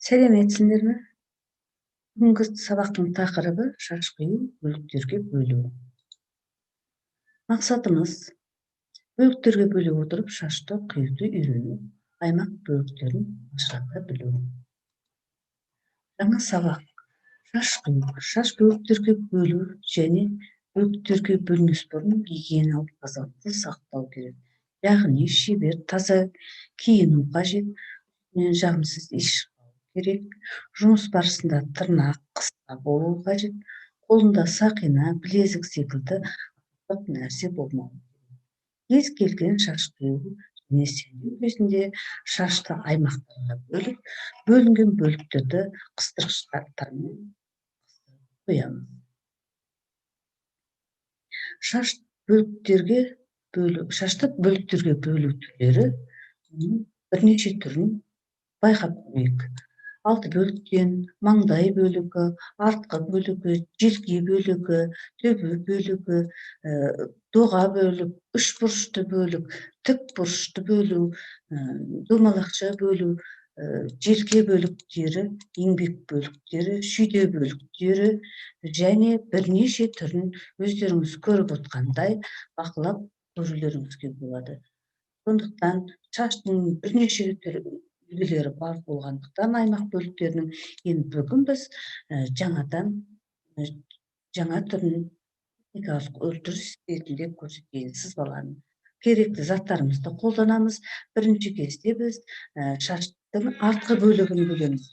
Сәлеметсіңдер ме? Бүгінгі сабақтың тақырыбы: шаш қию, бөліктерге бөлу. Мақсатымыз: бөліктерге бөле отырып шашты қиюды үйрену, аймақ бөліктерін ажырата білу. Жаңа сабақ: шаш қию. Шаш бөліктерге бөлу және бөліктерге бөлмес бұрын гигиеналық тазалықты сақтау керек. Яғни шебер, таза киіну қажет, үстінен жағымсыз иіс шықпауы керек. Жұмыс барысында тырнақ қысқа болуы қажет, қолында сақина, білезік секілді артық нәрсе болмауы керек. Кез келген шаш қию және сәндеу кезінде шашты аймақтарға бөліп, бөлінген бөліктерді қыстырғыштармен қыстырып қоямыз. Шаш бөліктерге бөлу. Шашты бөліктерге бөлу түрлері, бірнеше түрін байқап көрейік. Алты бөліктен: маңдай бөлігі, артқы бөлігі, желке бөлігі, төбе бөлігі, доға бөлік, үш бұрышты бөлік, тік бұрышты бөлу, домалақша бөлу, желке бөліктері, еңбек бөліктері, шүйде бөліктері және бірнеше түрін өздеріңіз көріп отқандай бақылап көрулеріңізге болады. Сондықтан шаштың бірнеше түрі, үлгілері бар болғандықтан, аймақ бөліктерінің, енді бүгін біз жаңадан жаңа түрін техникалық үрдіс ретінде көрсетейін. Сызбаларын, керекті заттарымызды қолданамыз. Бірінші кезде біз шаштың артқы бөлігін бөлеміз.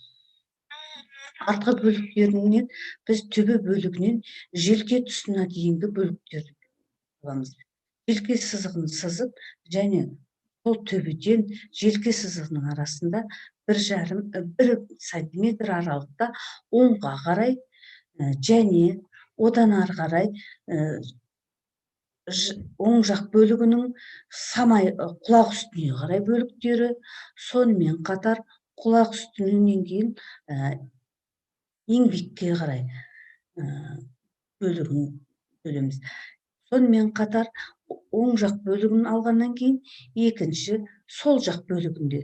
Артқы бөліктерінен біз төбе бөлігінен желке тұсына дейінгі бөліктерді аламыз. Желке сызығын сызып және сол төбеден желке сызығының арасында 1,5, 1 сантиметр аралықта оңға қарай және одан ары қарай оң жақ бөлігінің самай құлақ үстіне қарай бөліктері, сонымен қатар құлақ үстінен кейін еңбекке қарай бөлігін бөлеміз. Сонымен қатар оң жақ бөлігін алғаннан кейін екінші сол жақ бөлігінде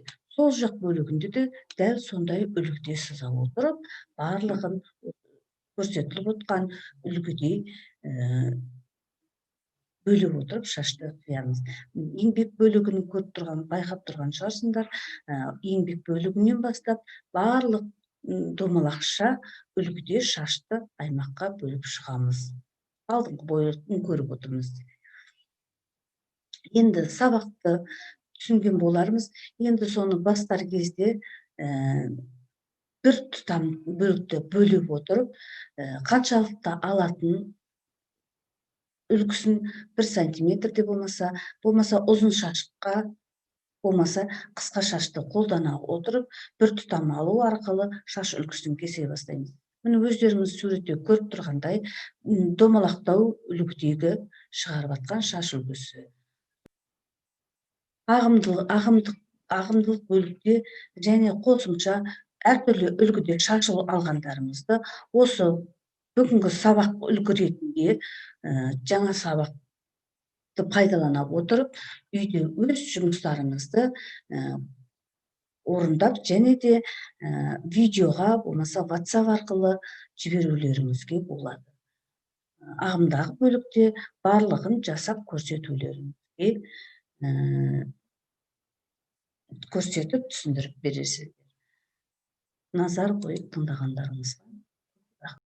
де дәл сондай үлгіде сыза отырып, барлығын көрсетіліп отқан үлгідей бөліп отырып шашты қиямыз. Еңбек бөлігін көріп тұрған, байқап тұрған шығарсыңдар. Еңбек бөлігінен бастап барлық домалақша үлгіде шашты аймаққа бөліп шығамыз. Алдыңғы бойын көріп отырмыз. Енді сабақты түсінген болармыз. Енді соны бастар кезде бір тұтам бөлікті бөліп отырып, қаншалықты алатын үлгісін 1 сантиметр де болмаса ұзын шашқа, болмаса қысқа шашты қолдана отырып, бір тұтам алу арқылы шаш үлгісін кесе бастаймыз. Міне, өздеріңіз суретте көріп тұрғандай, домалақтау үлгідегі шығарып жатқан шаш үлгісі. Ағымдылық бөлікте және қосымша әртүрлі үлгіде шаш алғандарымызды осы бүгінгі сабақ үлгі ретінде жаңа сабақты пайдалана отырып, үйде өз жұмыстарыңызды орындап және де видеоға болмаса WhatsApp арқылы жіберулеріңізге болады. Ағымдағы бөлікте барлығын жасап көрсетулеріңізге, көрсетіп түсіндіріп бересіздер. Назар қойып тыңдағандарыңызға